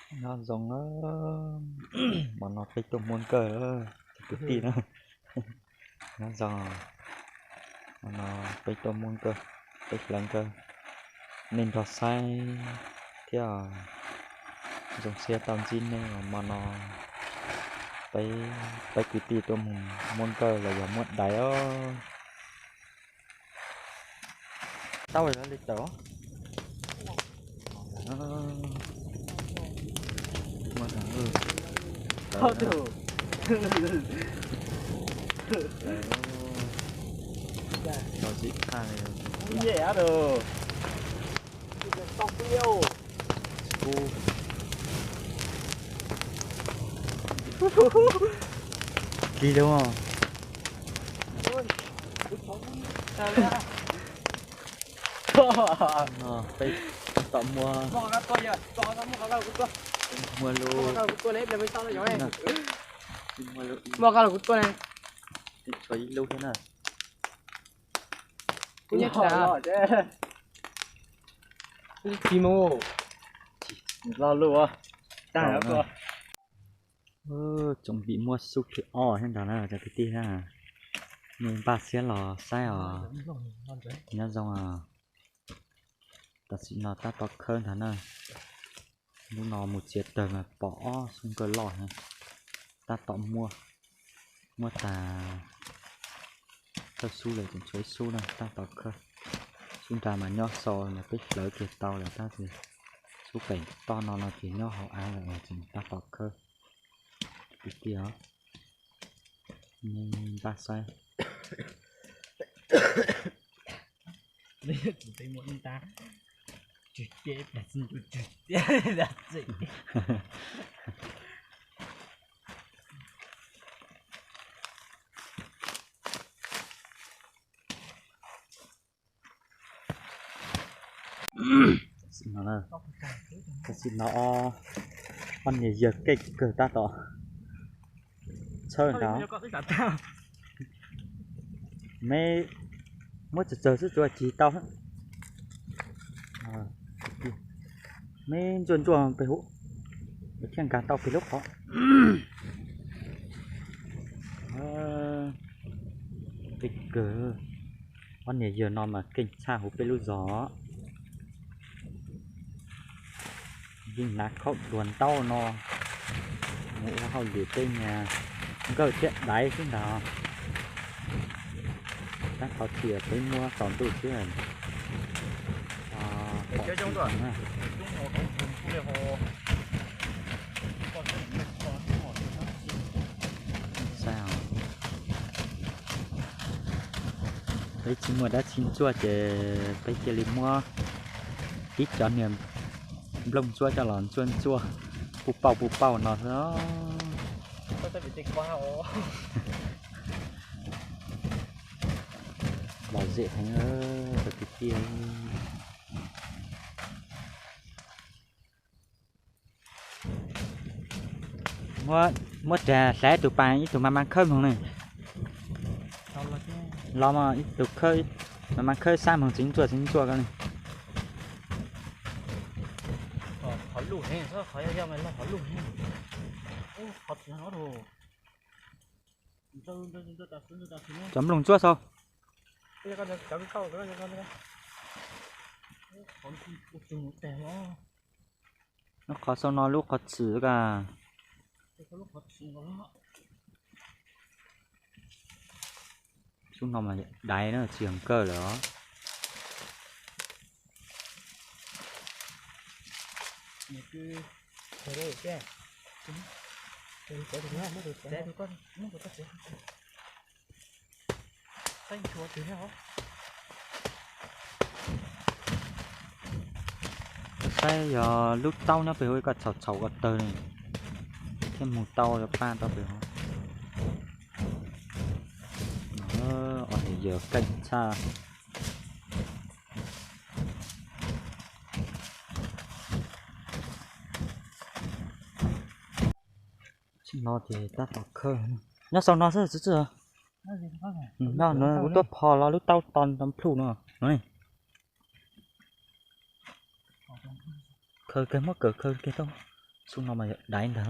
Nyob zoo, hmo no peb tuaj muab nkawj, kwv tij na. Nyob zoo, hmo no peb tuaj muab nkawj, peb hlawv nkawj, nej nrog saib thiab. Zoo siab tau ntsib nej, hmo no peb, peb kwv tij tuaj mus muab nkawj los yog muab dais os. Tau li tawm. Tau zim thaj li. Kis lug. Peb tom muaj, muaj lub, muaj lub, tshuav ib lub thiab na. Tsis mus, lo lus. Tsoom vim muaj xub thwm ob thiab ntag na cov kwv tij na. Nej npaj siab los saib os. Nyob zoo os. Tam sim no tab tom khawb ntag na. Lub no mus txiav tawg mas pom ob xub nkawj loj thiab. Tab tom muab, muab tag, thawj xub lawm tseem tshuav ib xub na, tab tom khawb. Xub nrad mas nyob sau mas peb hlawv kiag tau lawm tab sis xub pem toj no no ces nyob hauv av lawm tseem tab tom khawb. Kwv tij os, nej npaj saib. Tam sim no ob niag yawg keej kawg tab tom txhawb nrad. Me muab tsawg tsawg xwb tsuas cig tau. Me ntsuaj ntsuaj pem hauv, thiaj nkag tau pem lub qhov. Keej kawg, ob niag yawg no mas keej tshaj huv peb lub zos. Yeej hnav khaub dua ntaub no mus ua hauj lwm tej niag nkawj thiab daiv xwb ntag. Tab qhov tias peb muab tsaus ntuj xwb. Peb tsis muaj dab tsi ntsuaj ces peb cia li muab tib cov niag nplooj ntsuab coj los ntsuaj ntsuaj puj pauj puj pauj no xwb. Lom zem heev cov kwv tij. Muab, muab hlais ib tug pas ib tug mas mas khawb mloog ne. Los mas ib tug khawb, mas mas khawb sab mloog txiv ntsuaj txiv ntsuaj ko ne. Cov nplooj ntsuab xau. Lub qhov sau no lub qhov txwm ka. Xub no mas daiv na tsis yog nkawj lawm os. Saib yog lub taub nyob pem hauv ko txhaum txhaum ko tawg li thiaj mus tau yuav paj tau pem hauv. Ob niag yawg keej tshaj. Tsis no ces tab tom khawb. Nyob sau no xwb txiv txiv. Nyob no kuv tuaj pho los lub taub to nplhuj no. Khaws kiag muab kawm khaws kiag tau. Xub no mas yog daiv ntag.